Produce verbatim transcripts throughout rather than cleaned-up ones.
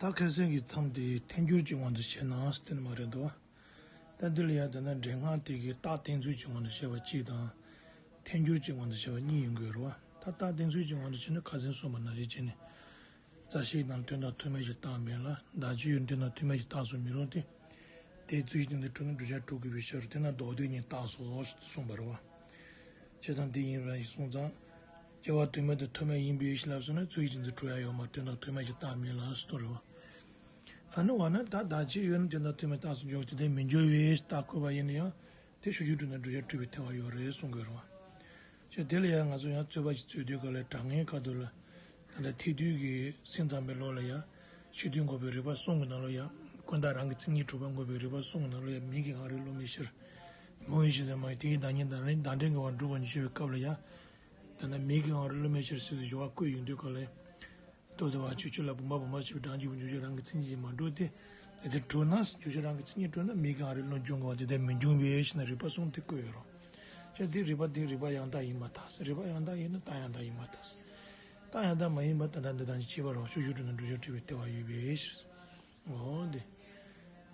ད་ཁ་སང་གི་མཚམས་དེ་ཐལ་འགྱུར་གྱི་དབང་དུ་བྱས་ན་ཟེར་དེ་ནི་མ་རེད་འདུག་ད་འདི་ལ་ཡང་ད་ལྟ་འདྲེན་ངག་དེ་གི་རྟགས་གཏན་ཚིགས་ཀྱི་དབང་དུ་བྱས་པ་གཅིག་དང་། ཐལ་འགྱུར་གྱི་དབང་དུ་བྱས་པ་གཉིས་ཡོང་གི་ཡོད་རེད་བ། ད་རྟགས་གཏན་ཚིགས་ཀྱི་དབང་དུ་བྱས་ན་ཁ་སང་གསུངས་པ་ནང་བཞིན་བྱས་ནས། རྩ་ཤེ་དང་དོན་དམ་ཐོགས་མེད་ཀྱི་རྟགས་མིན་ལ། བདག་གཅིག་ཡོད་ན་དོན་དམ་ཐོགས་མེད་ཀྱི་རྟགས་སུ་མི་རུང་སྟེ། དེ་རྩོད་གཞི་དོན་དུ་གྲུབ་ན་བསྒྲུབ་བྱ་གྲུབ་དགོས་པའི་ཕྱིར། དེས་ན་ལྡོག་དོན་ཉིད་རྟགས་སོ་ཞེས་གསུངས་པ་རེད་བ། བྱས་ཙང་དེ་ཡིན་པ་ཞིག་སོང་ཙང་། སྐྱེ་བ་དོན་མེད་དང་ཐོགས་མེད་ཡིན་པའི་ཕྱིར་ལབ་སོང་ན་རྩོད་གཞི་དོན་དུ་གྲུབ་ཡ་ཡོད་མ་རེད། དོན་དམ་ཐོགས་མེད་ཀྱི་རྟགས་མིན་ལ་ཟེར་དོན་རེད་བ། ཨ་ནི་འོ་ན་ད་བདག་གཅིག་ཡོད་ན་དོན་དམ་ཐོགས་མེད་རྟགས་སུ་འཇོག་དེ་དེ་མི་འཇོག་པའི་རྟགས་བཀོད་པ་ཡིན་ན་ཡང་། དེ་ཕྱོགས་ཆོས་གྲུབ་ན་བསྒྲུབ་བྱ་གྲུབ་པའི་ཐལ་བ་ཡོད་རེད་གསུང་དགོས་རེད་བ། ཞེས་དེ་ལ་ཡང་ང་ཚོ་ཡང་རྩོད་པ་ཞིག་རྩོད་དུས་སྐབས་ལ་དྲང་ངེས་ཁ་ཐུག་ལ། ད་ལྟ་ཐེག་བསྡུས་ཀྱི་སེམས་ཙམ་པའི་ལུགས་ལ་ཡང་། ཕྱི་དོན་འགོག་པའི་རིགས་པ་གསུམ་གྱི་ནང་ལ་ཡང་། ཀུན་བཏགས་རང་གི་མཚན་ཉིད་གྲུབ་པ་འགོག་པའི་རིགས་པ་གསུམ་གྱི་ནང་ལ་ཡང་མིང་གི་ངག་རིག་བསླུ་མེད་ཕྱིར། མིང་ཡིན་ཞེས་ཟེར་མ་ཡིན་དེ་ཡི་བདག་ཉིད་དང་རང་ཉིད་བདག་འབྲས་འགལ་བ་སྒྲུབ་པར་མི་འགྱུར་བའི་སྐབས་ལ་ཡང་། ད་ལྟ་མིང་གི་ངག་རིག་བསླུ་མེད་ཕྱིར་ཟེར་དུས་སྦྱོར་བ་བཀོད་ཡོང་དུས་སྐབས་ལ། ལྟོ་ལྡིར་བ་ཆུ་སྐྱོར་ལ་བུམ་པ་བུམ་པ་ཞེས་པའི་གྲངས་གཅིག་པུ་འཇོག་བྱེད་རང་གི་མཚན་ཉིད་ཀྱིས་མ་གྲུབ་སྟེ། དེ་ལྟར་གྲུབ་ན་འཇོག་བྱེད་རང་གི་མཚན་ཉིད་གྲུབ་ན་མིང་གི་ངག་རིག་བསླུ་འབྱུང་དགོས་པ་དེ་ལྟར་མི་འབྱུང་བས་ཞེ་ན་རིགས་པ་གསུམ་དེ་བཀོད་ཡོད་རེད། ཅེས་དེ་རིགས་པ་དེ་རིགས་པ་ཡང་དག་ཡིན་པར་ཐལ། རིགས་པ་ཡང་དག་ཡིན་ན་རྟགས་ཡང་དག་ཡིན་པར་ཐལ། རྟགས་ཡང་དག་མ་ཡིན་པ་དེ་འདྲ་འདི་དང་ཅི་བྱེད་པ་རེད། ཕྱོགས་ཆོས་གྲུབ་ན་བསྒྲུབ་བྱ་གྲུབ་པའི་ཐལ་བ་ཡོད་པའི་ཕྱིར། འོ་དེ།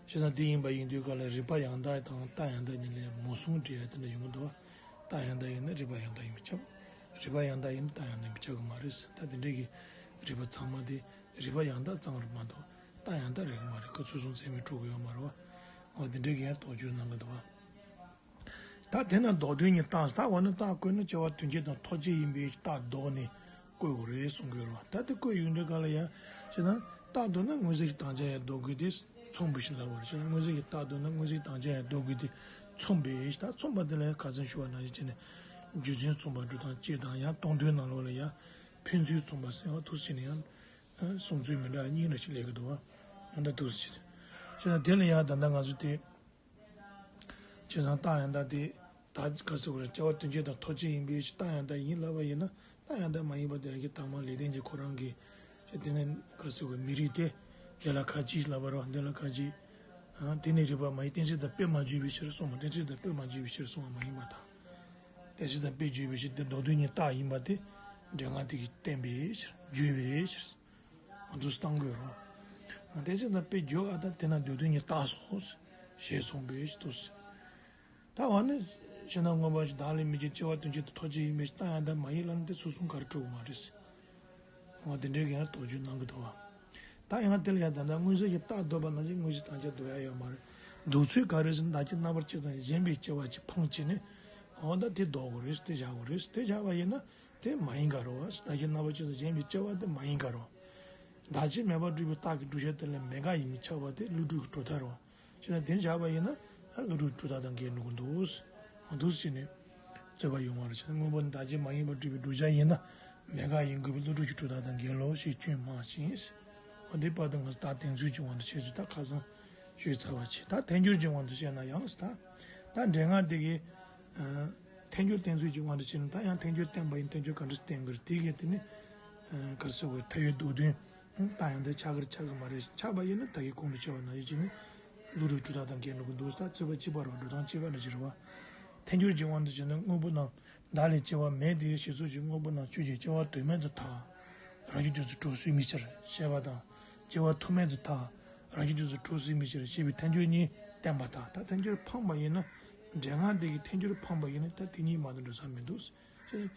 བྱས་ཙང་དེ་ཡིན་པ་ཡིན་དུས་སྐབས་ལ་རིགས་པ་ཡང་དག་དང་རྟགས་ཡང་དག་གཉིས་ལ་མུ་གསུམ་འབྲེལ་ཡ་དེ་འདྲ་ཡོང་གི་འདུག་བ། རྟགས་ཡང་དག་ཡིན་ན་རིགས་པ་ཡང་དག་ཡིན་པས་ཁྱབ། རིགས་པ་ཡང་དག་ཡིན་ན་རྟགས་ཡང་དག་ཡིན་པས་ཁྱབ་གི་མ་རེད། ད་དེ་འདྲའི་གི་རིགས་པ་ཚང་མ་དེ་རིགས་པ་ཡང་དག་ཙམ་རེད་མ་གཏོགས་རྟགས་ཡང་དག་རེད་གི་མ་རེད། ཁོ་ཚུལ་གསུམ་ཚད་མས་གྲུབ་གི་ཡོད་མ་རེད་བ། འོ་དེ་འདྲའི་གི་ཡང་དོགས་གཅོད་གནང་གི་འདུག་བ། ད་དེ་ན་ལྡོག་དོན་ཉིད་རྟགས། ད་འོ་ན་རྟགས་བཀོད་ན་སྐྱེ་བ་དོན་བྱེད་དང་ཐོགས་བཅས་ཡིན་པའི་རྟགས་ལྡོག་ནས་བཀོད་དགོས་རེད་གསུང་གི་ཡོད་རེད་བ། ད་དེ་བཀོད་ཡོང་དུས་ག་ལ་ཡ། བྱས་ཙང་རྟགས་ལྡོག་ན་མངོན་གསལ་གྱི་དམ་བཅའ་ཡང་ལྡོག་དགོས་ཏེ་མཚུངས་པའི་ཕྱིར་ལབ་པ་རེད། བྱས་ཙང་མངོན་གསལ་གྱི་རྟགས་ལྡོག་ན་མངོན་གསལ་གྱི་དམ་བཅའ་ཡང་ལྡོག་དགོས་ཏེ་མཚུངས་པའི་ཕྱིར། ད་མཚུངས་པ་དེ་ལ་ཡང་ཁ་སང་ཞུ་བ་ནང་བཞིན་བྱས་ནས་རྒྱུ་མཚན་མཚུངས་པ་སྒྲུབ་སྟངས་གཅིག་དང་། ཡང་སྟོང་ཐུན་ནང་ལོགས་ལ་ཡང་ཕན་ཚུན་མཚུངས་པ་ཟེར་བ་དུ་བྱས་ནས་ཡང་གསུང་ཚུལ་མི་འདྲ་གཉིས་འདྲ་ཞིག་སླེབས་ཀྱི་འདུག་བ། འོ་ད་དུ་བྱས་ནས། བྱས་ཙང་དེ་ལ་ཡང་ད་ལྟ་ང་ཚོ་དེ། བྱས་ཙང་རྟགས་ཡང་དག་དེ། ད་ག་ཟེར་དགོས་རེད། སྐྱེ་བ་དོན་བྱེད་དང་ཐོགས་བཅས་ཡིན་པའི་ཕྱིར། རྟགས་ཡང་དག་ཡིན་ལབ་པ་ཡིན་ན། རྟགས་ཡང་དག་མ་ཡིན་པ་དེ་ཡང་གི་དང་མ་ལེགས་ལྡན་གྱི་ཁོ་རང་གི། ཅེས་དེ་ནི་ག་ཟེར་དགོས། མི་རིགས་ཏེ། དེ་ལ་ཁ་ཅིག་ལབ་པ་རེད་བ། དེ་ལ་ཁ་ཅིག་ཨ། དེ་ནི་རིགས་པ་མ་ཡིན། གཏན་ཚིགས་དང་དཔེ་མ་བརྗོད་པའི་ཕྱིར་གསུངས་པ། གཏན་ཚིགས་དང་དཔེ་མ་བརྗོད་པའི་ཕྱིར་གསུངས་པ་མ་ཡིན་པར་ཐལ། གཏན་ཚིགས་དང་དཔེ་བརྗོད་པའི་ཕྱིར་དེ་ལྡོག་དོན་ཉིད་རྟགས་ཡིན་པ་དེ། འདྲེན་ངག་དེ་གིས་བསྟན་པའི་ཕྱིར། བརྗོད་པའི་ཕྱིར། འདུག་སེ་བཏང་དགོས་རེད། གཏན་ཚིགས་དང་དཔེ་བརྗོད་པ་དང་། དེས་ན་ལྡོག་དོན་ཉིད་རྟགས་སོ། ཞེས་གསུངས་པའི་ཕྱིར་དུ། ད་འོ་ན། ཕྱིར་ན་མངོན་པ་ཞིག་བདག་ལས་མི་སྐྱེ། སྐྱེ་བ་དོན་བྱེད་དང་ཐོགས་བཅས་ཡིན་པའི་ཕྱིར། རྟགས་ཡང་དག་མ་ཡིན་ལབ་ན་དེ་ཚུལ་གསུམ་ག་རེ་གྲུབ་ཀྱི་མ་རེད། འོ་དེ་འདྲའི་གི་ཡང་དོགས་གཅོད་གནང་གི་འདུག་བ། ད་ཡང་དེ་ལ་ཡང་ད་ལྟ་མངོན་གསལ་གྱི་རྟགས་ལྡོག་པ་ནང་བཞིན་མངོན་གསལ་དམ་བཅའ་ལྡོག་ཡ་ཡོད་མ་རེད། ལྡོག་ཚུལ་ག་རེ་ཟེར་ན། བདག་གི་རྣམ་པར་སྐྱེ་ཙམ་གཞན་པའི་སྐྱེ་བ་གཅིག་འཕངས་བྱས་ནས། འོ་ད་དེ་ལྡོག་དགོས་རེད། དེ་བཞག་དགོས་རེད། དེ་བཞག་པ་ཡིན་ན། དེ་མ་ཡིན་ག་རེད་བ། བདག་གི་རྣམ་པར་སྐྱེ་ཙམ་གཞན་པའི་སྐྱེ་བ་དེ་མ་ཡིན་ག་རེད་བ། བདག་གཅིག་མེད་པར་སྒྲུབ་པའི་རྟགས་ཀྱི་བསྒྲུབ་བྱ་དེ་ལ་མེད་དགག་ཡིན་མིན་ཁྱབ་པ་དེ་བསླུ་སྒྲུབ་ཀྱི་གྲུབ་མཐའ་རེད་བ། བྱས་ན་དེ་བཞག་པ་ཡིན་ན་བསླུ་སྒྲུབ་ཀྱི་གྲུབ་མཐའ་དང་འགལ་འགྲོ་གི་འདུག་འདུག་ཟེར་ནས་རྩོད་པ་ཡོང་བ་རེད། བྱས་ན་དངོས་པོ་ནི་བདག་གཅིག་མ་ཡིན་པར་སྒྲུབ་པའི་བསྒྲུབ་བྱ་ཡིན་ན་མེད་དགག་ཡིན་དགོས་པའི་བསླུ་སྒྲུབ་ཀྱི་གྲུབ་མཐའ་དང་འགལ་ལོ་ཞེས་སྐྱོན་སྨྲ་ཞིང་། འོ་དེ་བར་དུ་ང་ཚོ་རྟགས་གཏན་ཚིགས་ཀྱི་དབང་དུ་བྱས་ཚུལ་ད་ཁ་སང་ཞུས་ཚར་བ་བྱས། ད་ཐལ་འགྱུར་གྱི་དབང་དུ་བྱས་ན་ཡང་ཟེར། ད་ད་འདྲེན་ངག་དེ་གིས། ཨ། ཐལ་འགྱུར་གཏན་ཚིགས་ཀྱི་དབང་དུ་བྱས་ན། ད་ཡང་ཐལ་འགྱུར་བསྟན་པ་ཡིན། ཐལ་འགྱུར་ག་འདྲ་བསྟན་དགོས་རེད། དེ་གས་དེ་ནི། ཨ། ག་རེ་ཟེར་དགོས་རེད། མཐའ་ཡས་ལྡོག་དོན། ཨ། རྟགས་ཡང་དག་ཆགས་ཀྱི་རེད་ཆགས་ཀྱི་མ་རེད། ཆགས་པ་ཡིན་ན་ད་གིན་གོང་དུ་བཤད་པ་ནང་བཞིན་བྱས་ནས་བསླུ་སྒྲུབ་གྲུབ་མཐའ་དང་འགལ་འགྲོ་གི་འདུག་ད་རྩོད་པ་གཅིག་པ་རེད་བ། འགྲོ་སྟངས་གཅིག་པ་འདྲ་ཅིག་རེད་བ། ཐལ་འགྱུར་གྱི་དབང་དུ་བྱས་ན་དངོས་པོ་རྣམས་བདག་ལས་སྐྱེ་བ་མེད་དེ། ཞེས་སོགས་ཀྱི་དངོས་པོ་རྣམས་ཆོས་ཅན། སྐྱེ་བ་དོན་མེད་དུ་ཐལ། རང་བཞིན་དུ་གྲུབ་སྲིད་མིན་ཕྱིར། ཞེས་པ་དང་། སྐྱེ་བ་ཐོགས་མེད་དུ་ཐལ། རང་བཞིན་དུ་གྲུབ་སྲིད་མིན་ཕྱིར། ཞེས་པའི་ཐལ་འགྱུར་གཉིས་བསྟན་པར་ཐལ། ད་ཐལ་འགྱུར་འཕངས་པ་ཡིན་ན། འདྲེན་ངག་འདི་གིས་ཐལ་འགྱུར་འཕངས་པ་ཡིན་ན་ད་དེ་གཉིས་མ་གཏོགས་འགྲོ་ས་མི་འདུག་ཅེས།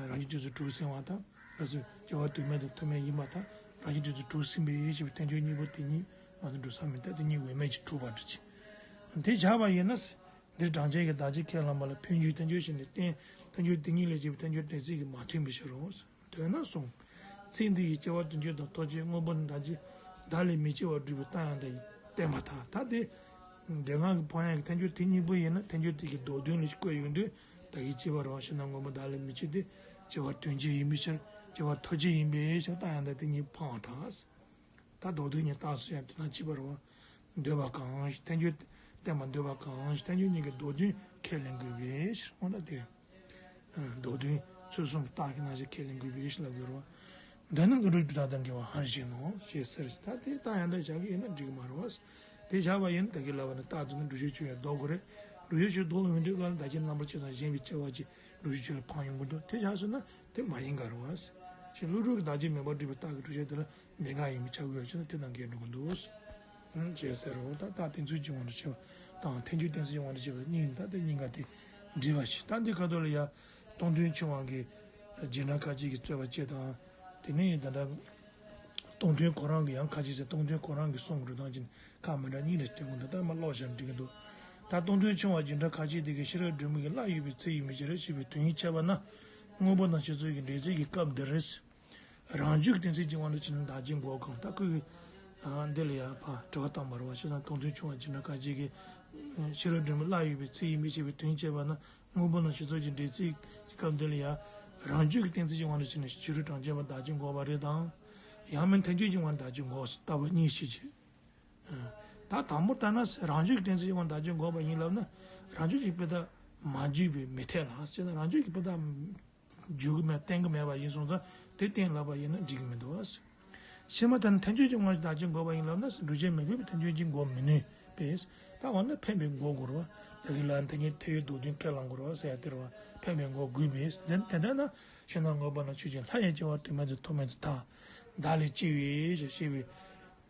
རང་བཞིན་དུ་གྲུབ་ཟིན་པར་ཐལ། ར་སུ་སྐྱེ་བ་དོན་མེད་དང་ཐོགས་མེད་ཡིན་པར་ཐལ། རང་བཞིན་དུ་གྲུབ་ཟིན་པའི་ཞེས་པའི་ཐལ་འགྱུར་གཉིས་པོ་དེ་གཉིས་མ་གཏོགས་འགྲོ་ས་མི་འདུག་ད་དེ་གཉིས་འོས་མེད་ཀྱིས་གྲུབ་པ་འདྲ་ཅིག་དེ་བཞག་པ་ཡིན་ན། འདིར་གྲངས་ཅན་གྱི་བདག་གཅིག་ཁས་བླངས་པ་ལ་ཕན་ཚུན་ཐལ་འགྱུར་ཞེས་ནས་བསྟན། ཐལ་འགྱུར་དེ་གཉིས་ལས་སྐྱེས་པའི་ཐལ་འགྱུར་གཏན་ཚིགས་ཀྱིས་མ་མཐུན་པའི་ཕྱིར་རོ། འདོད་ན་གསུངས། ཚིག་འདི་ཡིས་སྐྱེ་བ་དོན་བྱེད་དང་ཐོགས་བཅས་དངོས་པོ་ནི་བདག་གཅིག་བདག་ལས་མི་སྐྱེ་བར་སྒྲུབ་པའི་རྟགས་ཡང་དག་བསྟན་པར་ཐལ། ད་དེ། འདྲེན་ངག་གིས་འཕངས་ཡག་གི་ཐལ་འགྱུར་དེ་གཉིས་པོ་ཡིན་ན་ཐལ་འགྱུར་དེ་གི་ལྡོག་དོན་ལ་བཀོད་ཡོང་དུས་བདག་གིས་སྐྱེ་བ་རང་ཞེ་ན་དངོས་པོ་བདག་ལས་མི་སྐྱེ་སྟེ། སྐྱེ་བ་དོན་བྱེད་ཡིན་པའི་ཕྱིར། སྐྱེ་བ་ཐོགས་བཅས་ཡིན་པའི་ཕྱིར། རྟགས་ཡང་དག་དེ་གཉིས་འཕངས་པར་ཐལ། ད་ལྡོག་དོན་གཉིས་རྟགས་སུ་ཡང་དེ་དང་གཅིག་པ་རེད་བ། འདོད་པ་གང་ཞིག་ཐལ་འགྱུར་བསྟན་པ་འདོད་པ་གང་ཞིག་ཐལ་འགྱུར་གཉིས་ཀྱི་ལྡོག་དོན་ཁས་ལེན་དགོས་པའི་ཕྱིར། འོ་ན་དེ། ལྡོག་དོན་ཚུལ་གསུམ་རྟགས་ཀྱི་རྣམ་གཞག་ཁས་ལེན་དགོས་པའི་ཕྱིར་ལབ་དགོས་རེད་བ། འདོད་ན་དངོས་གྲུབ་སྒྲུབ་རྟགས་དང་འགལ་བ་སྔར་བཞིན་ནོ་ཞེས་ཟེར། ད་དེ་རྟགས་ཡང་དག་བཞག་གི་ཡིན་ན་འགྲིག་གི་མ་རེད་བ། དེ་བཞག་པ་ཡིན་ན་ད་གིན་ལབ་པ་ནི་རྟགས་དེ་ནི་བསྒྲུབ་བྱའི་ཆོས་ཡང་ལྡོག་དགོས་རེད། བསྒྲུབ་བྱའི་ཆོས་ལྡོག་ཡོང་དུས་ག་ལ་བདག་གི་རྣམ་པར་སྐྱེ་ཙམ་གཞན་པའི་སྐྱེ་བ་གཅིག་བསྒྲུབ་བྱའི་ཆོས་ལ་འཕངས་ཡོང་གི་འདུག་དེ་བཞག་སོང་ན་དེ་མ་ཡིན་ག་རེད་བ། ཞེས་བསླུ་སྒྲུབ་ཀྱི་བདག་གཅིག་མེད་པར་སྒྲུབ་པའི་རྟགས་ཀྱི་བསྒྲུབ་བྱ་དེ་ལ། གནད་འགག་ཡིན་པའི་ཆ་བགོས་ཕྱིན་ན་དེ་དང་འགལ་འགྲོ་གི་འདུག་ཨང་། ཅེས་ཟེར་རོ། ད་རྟགས་གཏན་ཚིགས་ཀྱི་དབང་དུ་བྱས་པ་དང་ཐལ་འགྱུར་གཏན་ཚིགས་ཀྱི་དབང་དུ་བྱས་པ་གཉིས་ཡིན། ད་དེ་གཉིས་ཀ་དེ་འདྲེས་པ་ཞིག་ད་འདི་ཁ་ཐོག་ལ་ཡ། སྟོང་ཐུན་ཆུང་བ་གི་རྗེས་འབྲང་ཁ་ཅིག་གིས་རྩོད་པ་གཅིག་དང་། དེ་ནས་ད་ལྟ་སྟོང་ཐུན་ཁོ་རང་གི་ཡང་ཁ་ཅིག་ཟེར། སྟོང་ཐུན་ཁོ་རང་གི་གསུང་འགྲོ་སྟངས་ཀྱི་ཁ་མི་འདྲ་གཉིས་ལ་སྟོན་གོ། འདི་ལྟར་མ་ཀློག་བཞག་འགྲིག་གི་འདུག་ད་སྟོང་ཐུན་ཆུང་བ་རྗེས་འབྲང་ཁ་ཅིག་དེ་གིས་ཤེས་རབ་སྒྲོན་མེ་གི་ལྷ་ཡོད་པའི་ཚིག་ཡིན་པའི་ཕྱིར་ཞེས་པའི་དོན་ཡིད་ཆེས་པ་ན། དངོས་པོ་དང་ཕྱི་ཚུལ་གྱི་འབྲེལ་ཚིག་གི་སྐབས་འདིར། རང་རྒྱུད་ཀྱི་གཏན་ཚིགས་ཀྱི་དབང་དུ་བྱས་ན་བདག་བྱིང་འགོག་གམ། ད་ཁོས་ཀྱིས་འདི་ལ་ཡང་ཕར་དྲི་བ་བཏང་བ་རེད་བ། བྱས་ཙང་སྟོང་ཐུན་ཆུང་བ་རྗེས་འབྲང་ཁ་ཅིག་གིས་ཤེས་རབ་སྒྲོན་མེ་ལྷ་ཡོད་པའི་ཚིག་ཡིན་པའི་ཕྱིར་ཞེས་པའི་དོན་བྱས་པ་ན། དངོས་པོ་རྣམས་ཕྱི་ཚུལ་གྱི་འབྲེལ་ཚིག་གི་སྐབས་འདི་ལ་ཡང་རང་རྒྱུད་ཀྱི་གཏན་ཚིགས་ཀྱི་དབང་དུ་བྱས་ནས་ཕྱི་རོལ་གྲངས་ཅན་པ་བདག་བྱིང་འགོག་པ་རེད་དང་། ཡང་མིན་ཐལ་འགྱུར་གྱི་དབང་དུ་བདག་བྱིང་འགོག་ཟེར་ལྟ་བ་གཉིས་ཤིག་བྱེད། ད་དང་པོ་ལྟར་ན་རང་རྒྱུད་ཀྱི་གཏན་ཚིགས་ཀྱི་དབང་དུ་བདག་བྱིང་འགོག་པ་ཡིན་ལབ་ན། རང་རྒྱུད་ཀྱི་དཔེ་རྟགས་མ་འཇུག་པས་མི་འཐད་ལ། ཟེར་ན་རང་རྒྱུད་ཀྱི་དཔེ་རྟགས་འཇུག་གི་མེད། བསྟན་གྱི་མེད་པ་ཡིན་སོང་ཙང་དེ་གཏན་ལབ་པ་ཡིན་ན་འགྲིག་གི་མི་འདུག་བ། ཕྱི་མ་ལྟར་ན་ཐལ་འགྱུར་གྱི་དབང་དུ་བདག་བྱིང་འགོག་པ་ཡིན་ལབ་ན། སྒྲུབ་བྱེད་མི་ཕན་པའི་ཐལ་འགྱུར་གྱིས་འགོག་མི་ནུས་པས། ད་འོ་ན་ཕན་པས་འགོག་དགོས་རེད་བ། ད་གིན་ལ་ཐལ་འགྱུར་ཐལ་བའི་མདོར་བསྡུས་ཁས་བླང་དགོས་རེད་བ་ཟེར་ཡ་དེ་རེད་བ། ཕན་པས་འགོག་དགོས་པས། དེ་དེ་ལྟར་ན་ཕྱི་ནང་དངོས་པོ་རྣམས་ཆོས་ཅན། ལྷ་ཡི་སྐྱེ་བ་དོན་མེད་དུ་ཐོགས་མེད་དུ་ཐལ། བདག་ལས་སྐྱེ་བའི་ཞེས་པའི་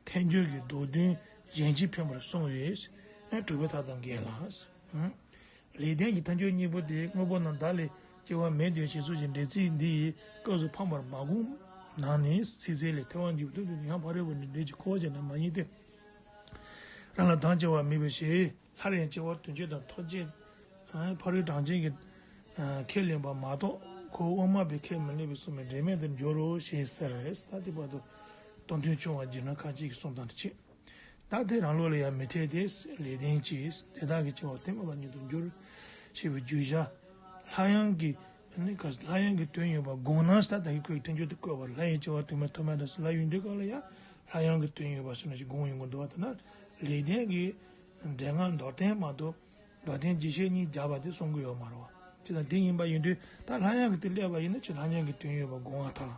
ཐལ་འགྱུར་གྱི་མདོར་བསྡུས་གཞན་གྱིས་ཕན་པར་གསུངས་པས་གྲུབ་པའི་མཐའ་དང་འགལ་ལ། ལེགས་ལྡན་གྱི་ཐལ་འགྱུར་གཉིས་པོ་དེ་དངོས་པོ་རྣམས་བདག་ལས་སྐྱེ་བ་མེད་དེ་ཞེས་སོགས་ཀྱི་འགྲེལ་ཚིག་འདི་ཡི་སྐབས་སུ་ཕངས་པར་མ་དགོངས་ནའང་ནི། ཚིག་གསལ་ལས་ཐལ་བ་འཇུག་པའི་དོན་དུ་ཡང་ཕ་རོལ་པོ་ནི་འགྲེལ་གྱི་ཁོ་བོ་ཅན་ནི་མ་ཡིན་ཏེ། རང་ལ་བདག་སྐྱེ་བ་མེད་པའི་ཕྱིར། སླར་ཡང་སྐྱེ་བ་དོན་བྱེད་དང་ཐོགས་བཅས་ཕ་རོལ་གྲངས་ཅན་གྱིས་ཁས་ལེན་པ་མ་གཏོགས་ཁོ་བོ་དབུ་མ་པས་ཁས་མི་ལེན་པས་གསུངས་པའི་འབྲེལ་མེད་དུ་འགྱུར་རོ་ཞེས་ཟེར། ད་དེ་བར་དུ་སྟོང་ཐུན་ཆུང་བ་རྗེས་འབྲང་ཁ་ཅིག་གིས་གསུངས་སྟངས་དེ་བྱས། ད་དེ་རང་ལུགས་ལ་ཡང་མི་འཐད་དེ། ལེགས་ལྡན་གྱིས་དེ་དག་གི་སྐྱེ་བ་དོན་མེད་པ་ཉིད་དུ་འགྱུར་ཞེས་པའི་བརྗོད་བྱ་ལྷ་ཡང་གི་ནི་ག་ལྷ་ཡང་གི་དོན་ཡོད་པར་དགོངས་ན། ད་ལྟ་གི་ཁོས་ཐལ་འགྱུར་དུ་བཀོད་པ་ལྷ་ཡི་སྐྱེ་བ་དོན་མེད་ཐོགས་མེད་དུ་ལབ་ཡོང་དུས་སྐབས་ལ་ཡང་ལྷ་ཡང་གི་དོན་ཡོད་པ་ཟེར་ན་ཞིག་དགོངས་ཡོང་གི་འདུག་བ། ད་ན་ལེགས་ལྡན་གྱི་འགྲེལ་སྔགས་མདོར་བསྟན་མ་གཏོགས་མདོར་བསྟན་རྒྱས་བཤད་གཉིས་སྦྱར་བ་དེ་གསུང་གི་ཡོད་མ་རེད་བ། ཅི་ལྟར་དེ་ཡིན་པ་ཡིན་དུས་ད་ལྷ་ཡང་གི་དེ་སླེབས་པ་ཡིན་ན་ཅི་ལྷ་ཡང་གི་དོན་ཡོད་པར་དགོངས་པར་ཐལ།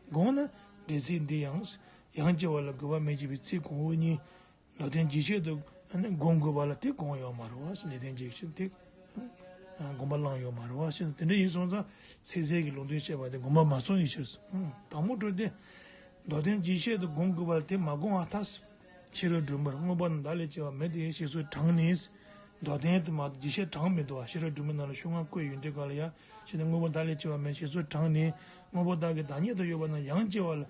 དགོངས་ན་འགྲེལ་ཚིག་འདི་ཡང་ཡང་སྐྱེ་བ་ལ་དགོས་པ་མེད་ཅེས་པའི་ཚིག་གོང་འོག་གཉིས། མདོར་བསྟན་རྒྱས་བཤད་དུ་ནི་དགོངས་དགོས་པ་ལ་དེ་དགོངས་ཡོད་མ་རེད་བ། ལེགས་ལྡན་རྒྱས་བཤད་དེ་དགོངས་པ་བླངས་ཡོད་མ་རེད་བ། ཞེས་དེ་འདྲ་ཡིན་སོང་ཙང་ཚིག་གསལ་གྱི་ལུང་དོན་བཤད་པ་དེ་དགོངས་པ་མ་ཚོམ་པའི་ཕྱིར། དང་པོ་དྲུག་སྟེ། མདོར་བསྟན་རྒྱས་བཤད་དུ་དགོངས་དགོས་པ་ལ་དེ་མ་དགོངས་པར་ཐལ། ཤེས་རབ་སྒྲོན་མེར་དངོས་པོ་རྣམས་བདག་ལས་སྐྱེ་བ་མེད་དེ་ཞེས་སོགས་དྲངས་ནས། མདོར་བསྟན་དུ་མ་རྒྱས་བཤད་དྲངས་མི་འདུག་བ། ཤེས་རབ་སྒྲོན་མེ་ནང་ལ་ཤོག་ལྔ་བཀོད་ཡོང་དུས་སྐབས་ལ་ཡ། ཞེས་ནས་དངོས་པོ་བདག་ལས་སྐྱེ་བ་མེད་ཞེས་སོགས་དྲངས་ནས། དངོས་པོ་བདག་གི་བདག་ཉིད་དུ་ཡོད་པ་ན་ཡང་སྐྱེ་བ་ལ།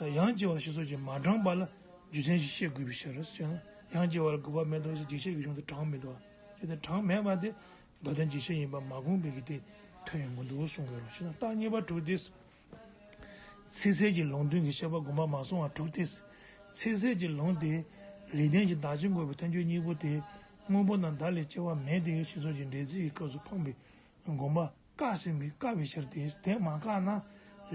ཡང་སྐྱེ་བ་ཞེས་སོགས་ཀྱིས་མ་དྲངས་པ་ལ་རྒྱུ་མཚན་ཞིག་བཤད་དགོས་པའི་ཕྱིར། ཞེ་ན། ཡང་སྐྱེ་བ་ལ་དགོས་པ་མེད་དོ་ཞེས་རྒྱས་བཤད་ཀྱི་གཞུང་དུ་དྲངས་མི་འདུག་བ། ཞེས་ཏེ་དྲངས་མེད་པ་དེ་མདོར་བསྟན་རྒྱས་བཤད་ཡིན་པ་མ་དགོངས་པའི་གི་དེ་ཐོན་ཡོང་གི་འདུག་གསུང་དགོས་རེད། ཞེ་ན། རྟགས་གཉིས་པ་དྲུག་སྟེ། ཚིག་གསལ་གྱི་ལུང་དོན་གྱི་བཤད་པ་དགོངས་པ་མ་ཚོམ་པ་དྲུག་སྟེ། ཚིག་གསལ་གྱི་ལུང་དེ་ལེགས་ལྡན་གྱི་བདག་བྱིང་འགོག་པའི་ཐལ་འགྱུར་གཉིས་པོ་དེ། དངོས་པོ་རྣམས་བདག་ལས་སྐྱེ་བ་མེད་དེ་ཞེས་སོགས་ཀྱི་འགྲེལ་ཚིག་གི་སྐབས་སུ་ཕངས་པའི་དགོངས་པ་བཀག་ཟིན་པའི་བཀག་པའི་ཕྱིར་ཏེ། དེ་མ་བཀག་ན་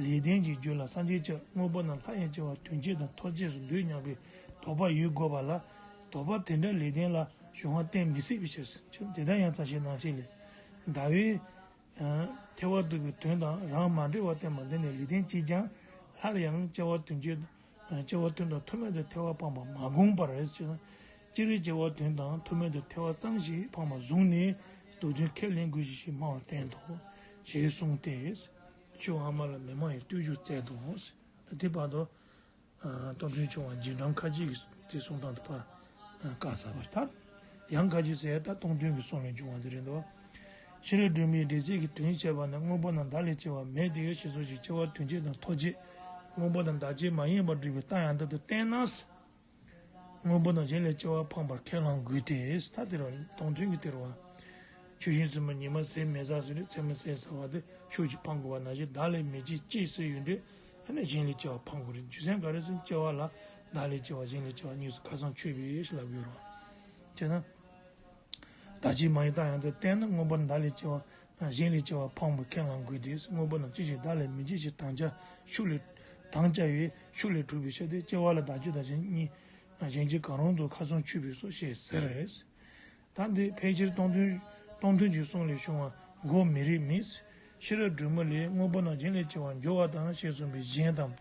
ལེགས་ལྡན་གྱི་རྒྱུད་ལ་སངས་རྒྱས་ཀྱིས་དངོས་པོ་རྣམས་ལྷ་ཡི་སྐྱེ་བ་དོན་བྱེད་དང་ཐོགས་བཅས་སུ་འདོད་སྙམ་པའི་དོགས་པ་ཡོད་དགོས་པ་ལ། དོགས་པ་དེ་འདྲ་ལེགས་ལྡན་ལ་གཞུང་བ་བསྟན་མི་སྲིད་པའི་ཕྱིར། དེ་ལྟར་ཡང་རྩ་ཤེའི་ནང་བཞིན་ལས། ཟླ་བའི་ཐལ་བ་དུ་བའི་དོན་དང་རང་མ་འབྲེལ་བར་བསྟན་པ་འདི་ནི་ལེགས་ལྡན་གྱིས་ཀྱང་སླར་ཡང་སྐྱེ་བ་དོན་བྱེད་སྐྱེ་བ་དོན་དང་ཐོགས་མེད་དུ་ཐལ་བ་སྤངས་པ་མ་དགོངས་པར་ཞེ་ན། སྤྱིར་སྐྱེ་བ་དོན་དང་ཐོགས་མེད་དུ་ཐལ་བ་ཙམ་ཞིག་སྤངས་པ་བཟུང་ནས་མདོར་བསྡུས་ཁས་ལེན་དགོས་ཞེས་སྨྲ་བར་བསྟན་ཏོ། ཞེས་གསུངས་ཏེ། ཆོས་ཨ་མ་ལ་མི་མང་ཡི་བསྟོད་བཞུགས་སྩལ་ཏོ། དེ་བར་དུ། སྟོང་ཐུན་ཆུང་བ་རྗེས་འབྲང་ཁ་ཅིག་གི་དེ་གསུང་སྟངས་དེ་ཕར་བཀག་ཚར་བ་རེད། ཡང་ཁ་ཅིག་ཟེར་ད་སྟོང་ཐུན་གྱི་གསུང་ལས་འབྱུང་བ་དེ་རེད་འདུག་ཤེས་རབ་སྒྲོན་མེའི་འགྲེལ་ཚིག་གི་དོན་བཤད་པ་ན། དངོས་པོ་རྣམས་བདག་ལས་སྐྱེ་བ་མེད་དེ་ཞེས་སོགས་ཀྱི་སྐྱེ་བ་དོན་བྱེད་དང་ཐོགས་བཅས། དངོས་པོ་རྣམས་བདག་བྱེད་མ་ཡིན་པར་སྒྲུབ་པའི་རྟགས་ཡང་དག་ཏུ་བསྟན་ན། དངོས་པོ་རྣམས་གཞན་ལས་སྐྱེ་བ་འཕངས་པར་ཁས་བླང་དགོས་ཏེ། ད་དེ་རུ་སྟོང་ཐུན་གྱི་དེ་རུ་བ། ཆུ་ཤིང་བཙུན་མོ་ཉི་མ་ཟེར་མེད་ས་ཟེར་ནས་ཚད་མ་ཟེར་ཟ་བ་དེ་ཕྱོགས་ཀྱིས་འཕང་དགོས་པ་ནང་བཞིན་བདག་ལས་མི་སྐྱེ་ཅེས་ཟེར་ཡོད་དུས། ཨ་ནི་གཞན་ལས་སྐྱེ་བ་འཕང་དགོས་རེད། རྒྱུ་མཚན་ག་རེ་ཟེར་ན་སྐྱེ་བ་ལ་བདག་ལས་སྐྱེ་བ་གཞན་ལས་སྐྱེ་བ་གཉིས་སུ་ཁ་སང་ཆོད་པས་ལབ་ཡོད་རེད། བྱས་ན། བདག་བྱེད་མ་ཡིན་རྟགས་ཡང་དག་བསྟན་ན། དངོས་པོ་བདག་ལས་སྐྱེ་བ་གཞན་ལས་སྐྱེ་བ་འཕངས་པར་ཁས་བླང་དགོས་ཏེ། དངོས་པོ་རྣམས་སྐྱེ་ཞིང་བདག་ལས་མི་སྐྱེ་ཞེས་དམ་བཅའ་ཤུགས་ལས་དམ་བཅའ་བའི་ཤུགས་ལས་གྲུབ་པའི་ཕྱིར་ཏེ། སྐྱེ་བ་ལ་བདག་རྒྱུ་དང་གཞན་གཉིས་གཞན་གྱིས་གང་རུང་དུ་ཁ་སང་ཆོད་པས་སོ་ཞེས་ཟེར། ད་འདི་ཕལ་ཆེར་སྟོང་ཐུན་སྟོང་ཐུན་གྱི་གསུང་ལས་བྱུང་བ་འགོག་མི་རིགས་མིན། ཤེས་རབ་སྒྲོན་མེ་ལས་དངོས་པོ་རྣམས་གཞན་ལས་སྐྱེ་བར་འགྱུར་བ་དང་ཞེས་གསུངས་པའི་གཞན་དང་།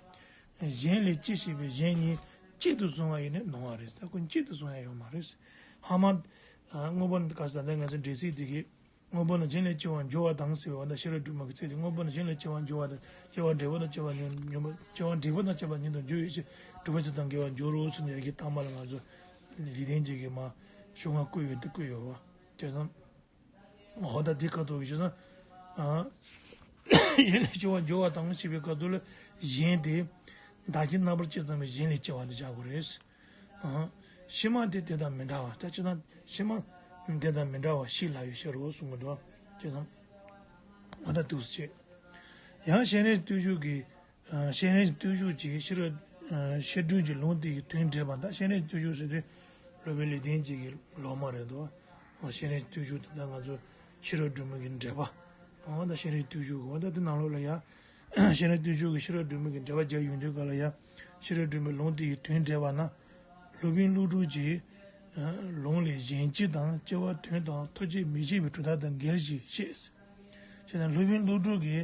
གཞན་ལས་སྐྱེ་ཞེས་པའི་གཞན་གཉིས་གཅིག་ཏུ་བཟུང་བ་ཡིན་ན་ནོར་བ་རེད། ད་ཁོ་གཅིག་ཏུ་བཟུང་ཡ་ཡོད་མ་རེད། ཧ་མ། དངོས་པོ་ག་ས་ད་ང་ཚོ་འགྲེལ་ཚིག་འདི་གི་དངོས་པོ་རྣམས་གཞན་ལས་སྐྱེ་བར་འགྱུར་བ་དང་ཟེར་བ་དང་ཤེས་རབ་སྒྲོན་མ་གི་ཚིག་དེ། དངོས་པོ་རྣམས་གཞན་ལས་སྐྱེ་བར་འགྱུར་བ་དང་། སྐྱེ་བ་འབྲས་བུ་དང་སྐྱེ་བ་ཉིད་དུ་འགྱུར་བ། སྐྱེ་བ་འབྲས་བུ་དང་སྐྱེ་བ་ཉིད་དུ་འགྱུར་བའི་ཕྱིར། གྲུབ་པ་ཇི་ལྟར་འགལ་བར་འགྱུར་རོ་ཟེར་ནས་ཡ་གི་ཐ་མ་ལ་ང་ཚོ་ལེགས་ལྡན་འབྱེད་ཀྱི་མ་ཤོག་ལྔ་བཀོད་ཡོད་དེ་བཀོད་ཡོད་བ། བྱས་ཙང་། འོ་ད་འདི་ཁ་ཐུག་གི་བྱས་ཙང་། ཨ། གཞན་ལས་སྐྱེ་བར་འགྱུར་བ་དང་ཞེས་པའི་ཁ་ཐུག་ལ་གཞན་དེ། བདག་གི་རྣམ་པར་དཔྱད་ཙམ་པའི་གཞན་ལས་སྐྱེ་བ་དེ་བྱ་དགོས་རེད། ཨ། ཕྱི་མ་དེ་དེ་དང་མི་འདྲ་བ། ད་ཅི་ད་ཕྱི་མ་དེ་དང་མི་འདྲ་བ་ཞིག་ལ་ཡོད་ཕྱིར་རོ་གསུང་གི་འདུག་བྱས་ཙང་། འོ་ད་འདུག་སེ་བྱས། ཡང་སྤྱན་རས་བརྟུལ་ཞུགས་ཀྱི། ཨ། སྤྱན་རས་བརྟུལ་ཞུགས་ཀྱི་ཤེས་རབ། ཨ། བཤད་སྒྲུབ་ཀྱི་ལུང་དེ་ཡི་དོན་འགྲེལ་པ། ད་སྤྱན་རས་བརྟུལ་ཞུགས་ཟེར་དུས་སློབ་དཔོན་ལེགས་ལྡན་འབྱེད་ཀྱི་སློབ་མ་རེད་འདུག་འོ་སྤྱན་རས་བརྟུལ་ཞུགས་ད་ལྟ་ང་ཚོ་ཤེས་རབ་སྒྲོན་མེ་གི་འགྲེལ་པ། འོ་ད་སྤྱན་རས་བརྟུལ་ཞུགས། འོ་ད་དེ་ནང་ལོགས་ལ་ཡ། སྤྱན་རས་བརྟུལ་ཞུགས་ཀྱི་ཤེས་རབ་སྒྲོན་མེ་གི་འགྲེལ་པ་རྒྱག་ཡོང་དུས་ག་ལ་ཡ། ཤེས་རབ་སྒྲོན་མེ་ལུང་དེ་ཡི་དོན་འགྲེལ་པ་ན། སློབ་དཔོན་ཀླུ་སྒྲུབ་ཀྱི། ཨ། ལུང་ལས་གཞན་སྤྱི་དང་སྐྱེ་བ་དོན་དང་ཐོབ་བྱའི་མི་ཤེས་པའི་གྲུབ་མཐའ་དང་འགལ་ཞེས་བཤད། བྱས་ཙང་སློབ་དཔོན་ཀླུ་སྒྲུབ་ཀྱི་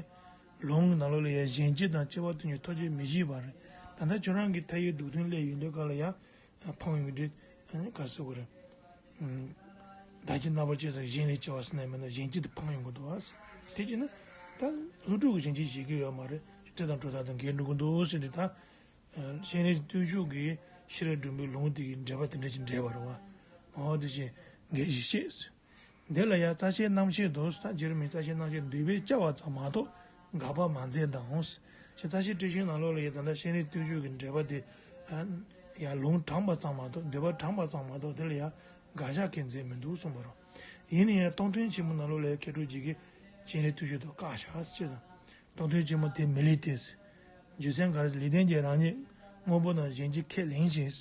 ལུང་གི་ནང་ལོགས་ལ་ཡ་གཞན་སྤྱི་དང་སྐྱེ་བ་དོན་གྱི་ཐོབ་བྱའི་མི་ཤེས་པ་རེད། ད་ལྟ་ཁྱོད་རང་གི་མཐའ་ཡས་སྡུག་བདུན་སླེབས་ཡོང་དུས་ག་ལ་ཡ། ཕངས་ཡོང་གི་འདུག་ཨ་ནི་ག་ཟེར་དགོས་རེད། ཨ། བདག་གི་རྣམ་པར་དཔྱད་ཙམ་གཞན་ལས་སྐྱེ་བ་ཟེར་ན་མིན་ན་གཞན་སྤྱི་དེ་ཕངས་ཡོང་གི་འདུག་ཨ། དེ་བྱས་ན། ད་ཀླུ་སྒྲུབ་ཀྱི་གཞན་སྤྱི་བཞེད་ཀྱི་ཡོད་མ་རེད། དེ་དང་གྲུབ་མཐའ་དང་འགལ་འགྲོ་གི་འདུག་ཟེར་ནས་ད། ཨ། སྤྱན་རས་བརྟུལ་ཞུགས་ཀྱི་ཤེས་རབ་སྒྲོན་མེའི་ལུང་དེ་གི་འགྲེལ་པ་དེ་འདྲ་ཞིག་འགྲེལ་བ་རེད་བ། འོ་དེ་བཞིན་འགལ་ཞེས་བཤད། འདི་ལ་ཡང་རྩ་ཤེའི་རྣམ་བཤད་དུ། ད་རྗེ་རིན་པོ་ཆེས་རྩ་ཤེའི་རྣམ་བཤད་འདོད་པས་བཅའ་བ་ཙམ་མ་གཏོགས་དགག་པ་མ་མཛད་དང་། ཞེས་རྩ་ཤེ་བཀྲ་ཤིས་ནང་ལོགས་ལ་ཡ་ད་ལྟ་སྤྱན་རས་བརྟུལ་ཞུགས་ཀྱི་འགྲེལ་པ་དེ། ཨ། ཡང་ལུང་དྲངས་པ་ཙམ་མ་གཏོགས། འདོད་པ་དྲངས་པ་ཙམ་མ་གཏོགས་དེ་ལ་ཡང་དགག་བཞག་གང་མཛད་མི་འདུག་གསུངས་པ་རེད། ཡིན་ན་ཡང་སྟོང་ཐུན་ཆེན་མོ་ནང་ལོགས་ལ་ཡ་མཁས་གྲུབ་རྗེ་གིས་སྤྱན་རས་བརྟུལ་ཞུགས་དེ་བཀག་བཞག་ཟེར་བྱས་ཙང་། སྟོང་ཐུན་ཆེན་མོ་དེ་མི་ལེགས་ཏེ། རྒྱུ་མཚན་ག་རེ། ལེགས་ལྡན་འབྱེད་རང་ཉིད་དངོས་པོ་རྣམས་གཞན་གྱིས་ཁས་ལེན་ཞིང་།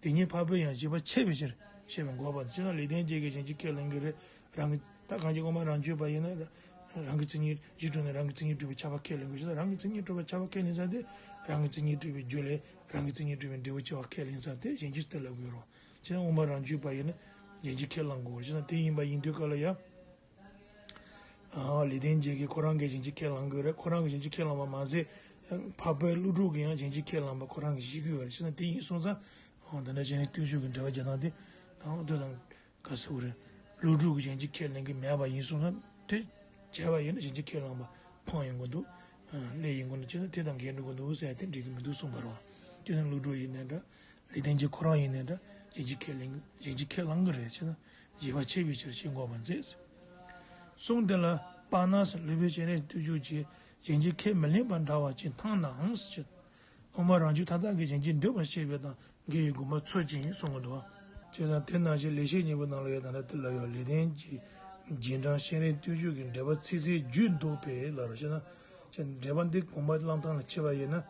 དེ་ཉིད་འཕགས་པས་ཡང་བཞེད་པ་ཆད་པའི་ཕྱིར། ཞེས་པས་འགོག་པ་ཟེར་ན། ལེགས་ལྡན་འབྱེད་ཀྱིས་གཞན་གྱིས་ཁས་ལེན་གྱི་རེད། རང་གི་ད་གང་ཅི་དབུ་མ་རང་རྒྱུད་པ་ཡིན་ན། རང་གི་མཚན་ཉིད་གཞི་གྲུབ་ནས་རང་གི་མཚན་ཉིད་གྲུབ་པའི་ཁྱབ་པ་ཁས་ལེན་དགོས་ཞེ་ན། རང་གི་མཚན་ཉིད་གྲུབ་པའི་ཁྱབ་པ་ཁས་ལེན་ས་དེ། རང་གི་མཚན་ཉིད་གྲུབ་པའི་རྒྱུ་ལས་རང་གི་མཚན་ཉིད་གྲུབ་པའི་འབྲས་བུ་སྐྱེ་བ་ཁས་ལེན་ས་དེ་གཞན་གྱིས་དེ་ལབ་དགོས་རེད། ཞེ་ན་དབུ་མ་རང་རྒྱུད་པ་ཡིན་ན་གཞན་གྱིས་ཁས་བླང་དགོས་ཞེ་ན། དེ་ཡིན་པ་ཡིན་དུས་ག་ལ་ཡ། ཨ། ལེགས་ལྡན་འབྱེད་ཀྱིས་ཁོ་རང་གིས་གཞན་གྱིས་ཁས་བླང་གི་རེད། ཁོ་རང་གིས་གཞན་གྱིས་ཁས་བླངས་པ་མ་ཟད། འཕགས་པ་ཀླུ་སྒྲུབ་ཀྱིས་ཡང་གཞན་གྱིས་ཁས་བླངས་པ་ཁོ་རང་གིས་ཤེས་ཀྱི་ཡོད་རེད། བྱས་ཙང་དེ་ཡིན་སོང་ཙང་། ཨ། དེ་འདྲ་བྱས་ནས་བརྟུལ་ཞུགས་ཀྱི་འགྲེལ་པ་རྒྱག་སྟངས་དེ། ཨ། དེ་དང་ག་ཟེར་དགོས་རེད། ཀླུ་སྒྲུབ་ཀྱིས་གཞན་གྱིས་ཁས་ལེན་གྱི་མེད་པ་ཡིན་སོང་ཙང་། དེ་བྱས་པ་ཡིན་ན་གཞན་གྱིས་ཁས་བླངས་པ་ཕངས་ཡོང་གི་འདུག་ཨ། ལས་ཡིན་གྱི་འདུག་བྱས་ཙང་དེ་དང་འགལ་འགྲོ་གི་འདུག་ཟེར་ཡ་དེ་འགྲིག་གི་མི་འདུག་གསུངས་པ་རེད་བ། དེ་ནི་ཀླུ་སྒྲུབ་ཡིན་ནའི་འདྲ། ལེགས་ལྡན་འབྱེད་ཁོ་རང་ཡིན་ནའི་འདྲ། གཞན་གྱིས་ཁས་ལེན། གཞན་གྱིས་ཁས་བླང་གི་རེད་ཟེར་ན། བཞེད་པ་ཆད་པའི་ཕྱིར་ཞེས་འགོག་པར་མཛད། གསུངས་དེ་ལ་དཔག་ན་ཟེར། སློབ་དཔོན་སྤྱན་རས་བརྟུལ་ཞུགས་ཀྱིས་གཞན་གྱིས་ཁས་མི་ལེན་པར་འདྲ་བ་ཅིག་མཐོང་ནའང་ཟེར། དབུ་མ་རང་རྒྱུད་མཐའ་དག་གིས་གཞན་གྱིས་འདོད་པར་བཤད་པ་དང་འགལ་བའི་དགོངས་པ་ཚོལ་ཅིང་གསུང་གི་འདུག་བྱས་ཙང་དེ་ནང་བཞིན་ལེགས་བཤད་སྙིང་པོ་ནང་ལ་ཡང་ད་ལྟ་དེ་ལ་ཡང་ལེགས་ལྡན་གྱི་རྗེས་འབྲང་སྤྱན་རས་བརྟུལ་ཞུགས་ཀྱི་འགྲེལ་པ་ཚིག་གསལ་བརྗོད་འདུག་པས་ལབ་རེད། བྱས་ན། འགྲེལ་པ་འདི་དགོངས་པ་བླང་སྟངས་ལ་ཕྱེ་བ་ཡིན་ན།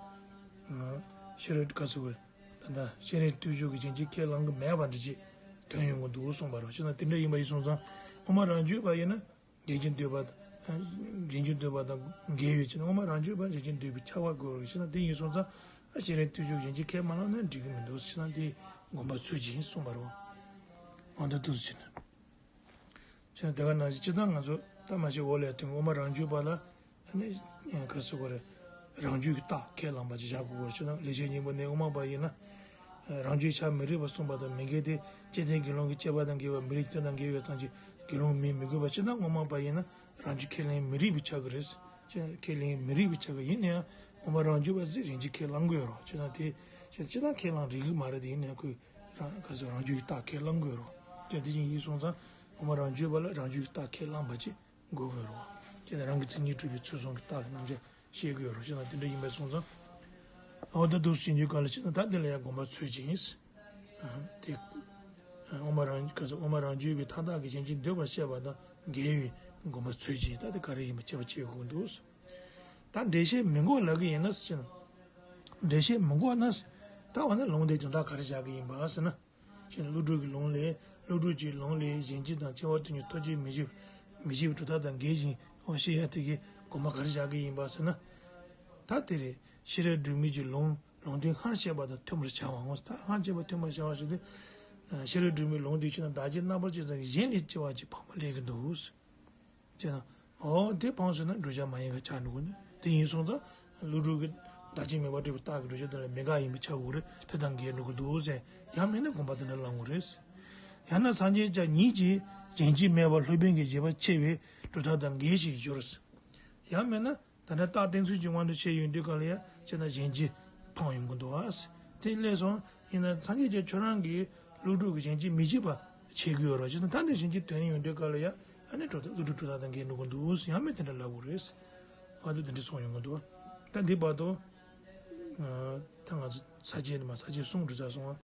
ཤེས་རབ་ག་ཟེར་དགོས་རེད། ད་ལྟ་སྤྱན་རས་བརྟུལ་ཞུགས་ཀྱིས་གཞན་གྱིས་ཁས་བླང་གི་མེད་པ་འདྲ་ཅིག་དོན་ཡོང་གི་འདུག་གསུངས་པ་རེད། བྱས་ན་དེ་འདྲ་ཡིན་པ་ཡིན་སོང་ཙང་དབུ་མ་རང་རྒྱུད་པ་ཡིན་ན་གཞན་གྱིས་འདོད་པ། གཞན་གྱིས་འདོད་པ་དང་འགལ་བའི་ཕྱིར་ན། དབུ་མ་རང་རྒྱུད་པ་གཞན་གྱིས་འདོད་པའི་ཁྱབ་པ་དགོས་རེད། བྱས་ན་དེ་ཡིན་སོང་ཙང་སྤྱན་རས་བརྟུལ་ཞུགས་གཞན་གྱིས་ཁས་མ་བླངས་ན་འགྲིག་གི་མི་འདུག་བྱས་ན་དེ་དགོངས་པ་ཚོལ་ཅིག་གསུངས་པ་རེད། འོ་ད་འདུག་སེ་བྱས་ན། བྱས་ན་དེ་ག་ནང་བཞིན་སྤྱིར་བཏང་ང་ཚོ་ད་མ་གཞི་འོག་ལ་ཡ་དེ་དབུ་མ་རང་རྒྱུད་པ་ལ། ཨ་ནི་ག་ཟེར་དགོས་རེད། རང་རྒྱུད་ཀྱི་རྟགས་ཁས་བླངས་པ་ཅིག་བཞག་དགོས་རེད། བྱས་ན་ལེགས་བཤད་སྙིང་པོ་ནས་དབུ་མ་པ་ཡིན་ན། རང་རྒྱུད་ཆ་མི་རིག་པ་གསུངས་པ་དང་མི་འགལ་ཏེ། སྤྱི་མཐུན་དགེ་སློང་གི་སྤྱོད་པ་དང་འགལ་བ་མི་རིགས་དེ་དང་འགལ་བའི་ཙམ་གྱིས་དགེ་སློང་མིན་མི་དགོས་པ། སྤྱིར་བཏང་དབུ་མ་པ་ཡིན་ན་རང་རྒྱུད་ཁས་ལེན་མི་རིགས་པའི་ཆ་གི་རེད། ཁས་ལེན་མི་རིགས་པའི་ཆ་གི་ཡིན་ན་ཡང་དབུ་མ་རང་རྒྱུད་པ་ཟིག་རང་རྒྱུད་ཁས་བླང་དགོས་རེད། བྱས་ན་དེ་སྤྱིར་བཏང་ཁས་བླང་རིགས་གི་མ་རེད། དེ་ཡིན་ན་ཡང་ཁོས་རང་ག་ཟེར་རང་རྒྱུད་ཀྱི་རྟགས་ཁས་བླང་དགོས་རེད། དེ་དེ་བཞིན་ཡིན་སོང་ཙང་དབུ་མ་རང་རྒྱུད་པ་ལ་རང་རྒྱུད་ཀྱི་རྟགས་ཁས་བླངས་པ་ཅིག་དགོས་དགོས་རེད། བྱས་ན་རང་གི་མཚན་ཉིད་གྲུབ་པའི་ཚུལ་གསུམ་གྱི་རྟགས་ཀྱི་རྣམ་གཞག་བཤད་དགོས་རེད། བྱས་ན་དེ་འདྲ་ཡིན་པ་སོང་ཙང་། འོ་ད་འདུག་སེ་བྱེད་རྒྱུ་ག་ལ་བྱས་ན་ད་དེ་ལ་ཡང་དགོངས་པ་ཚོལ་ཅིང་། དེ་དབུ་མ་རང་ག་ཟེར་དབུ་མ་རང་རྒྱུད་པའི་མཐའ་དག་གིས་གཞན་གྱིས་འདོད་པར་བཤད་པ་དང་འགལ་བའི་དགོངས་པ་ཚོལ་ཅིང་། ད་དེ་ག་རེ་ཡིན་པ་དཔྱད་པ་བྱེད་དགོས་འདུག་ད་འགྲེལ་བཤད་མི་དགོས་ལབ་ཀྱི་ཡིན་ན་ཟེར་ན། འགྲེལ་བཤད་མི་དགོས་ན། ད་འོ་ན་ལུང་དེ་དོན་དག་ག་རེ་བཞག་གི་ཡིན་པ་ཟེར་ན། ཞེས་ཀླུ་སྒྲུབ་ཀྱི་ལུང་ལས། ཀླུ་སྒྲུབ་ཀྱི་ལུང་ལས་གཞན་སྤྱི་དང་སྐྱེ་བ་དོན་གྱི་ཐོབ་བྱའི་མི་ཤེས། མི་ཤེས་པའི་གྲུབ་མཐའ་དང་འགལ་ཞིང་འོ་ཞེས་ཡ་དེ་གའི་དགོངས་པ་ག་རེ་བཞག་གི་ཡིན་པ་ཟེར་ན། ད་དེ་རེད། ཤེས་རབ་སྒྲོན་མེ་གི་ལུང་ལུང་དོན་སྔར་བཤད་པ་དང་མཐུན་པར་བྱ་བའོ། ད་སྔར་བཤད་པ་མཐུན་པར་བྱ་བ་ཞེས་ཏེ། ཤེས་རབ་སྒྲོན་མེའི་ལུང་དེ་ཕྱིར་ན་བདག་གི་རྣམ་པར་དཔྱད་ཙམ་གཞན་ལས་སྐྱེ་བ་ཅིག་ཕངས་པ་སླེབས་ཀྱི་འདུག་ཅེ་ན། འོ་དེ་ཕངས་སོང་ན་བསྒྲུབ་བྱ་མ་ཡིན་པ་ཆགས་འགྲོ་གི་འདུག་དེ་ཡིན་སོང་ཙང་ཀླུ་སྒྲུབ་ཀྱིས་བདག་གཅིག་མེད་པར་སྒྲུབ་པའི་རྟགས་ཀྱི་བསྒྲུབ་བྱ་དེ་ལ་མི་དགག་ཡིན་པས་ཁྱབ་དགོས་རེད། དེ་དང་འགལ་འགྲོ་གི་འདུག་ཟེར། ཡང་མིན་ན་དགོངས་པ་དེ་འདྲ་བླང་དགོས་རེད། ཡང་ན་སངས་རྒྱས་བཅས་ཉིད་ཀྱིས་ རྒྱན་གྱིས་སྨད་པ་སློབ་དཔོན་གྱི་བཞེད་པ་ཆེ་བའི་གྲུབ་མཐའ་དང་འགལ་ཞེས་བསྒྱུར། ཡང་མིན་ན། ད་ལྟ་རྟགས་གཏན་ཚིགས་ཀྱི་དབང་དུ་བྱས་ཡོང་དུས་སྐབས་ལ་ཡང་ཅི་ན་གཞན་གྱིས་འཕངས་ཡོང་གི་འདུག་ཨ། དེ་སླད་སོང་ཡིན་ན་སངས་རྒྱས་ཀྱིས་ཁྱོད་རང་གི་སློབ་ཕྲུག་གི་གཞན་གྱིས་མི་བྱེད་པ་བྱེད་དགོས་ཡོད་ར་ཅི་ན་ད་འདི་གཞན་གྱིས་དོན་ཡོང་དུས་སྐབས་ལ་ཡང་ཨ་ནི་གྲུབ་མཐའ་སློབ་ཕྲུག་གྲུབ་མཐའ་དང་འགལ་འགྲོ་གི་འདུག་ཡང་མིན་དེ་འདྲ་ལབ་དགོས་རེད། ཨ་ད་དེ་འདྲ་སོང་ཡོང་གི་འདུག་ད་འདི་བར་དུ་ད་ང་ཚོ་ས་བཅད་མ་ས་བཅད་གསུམ་འགྲོ་ཚར་སོང་ཨ།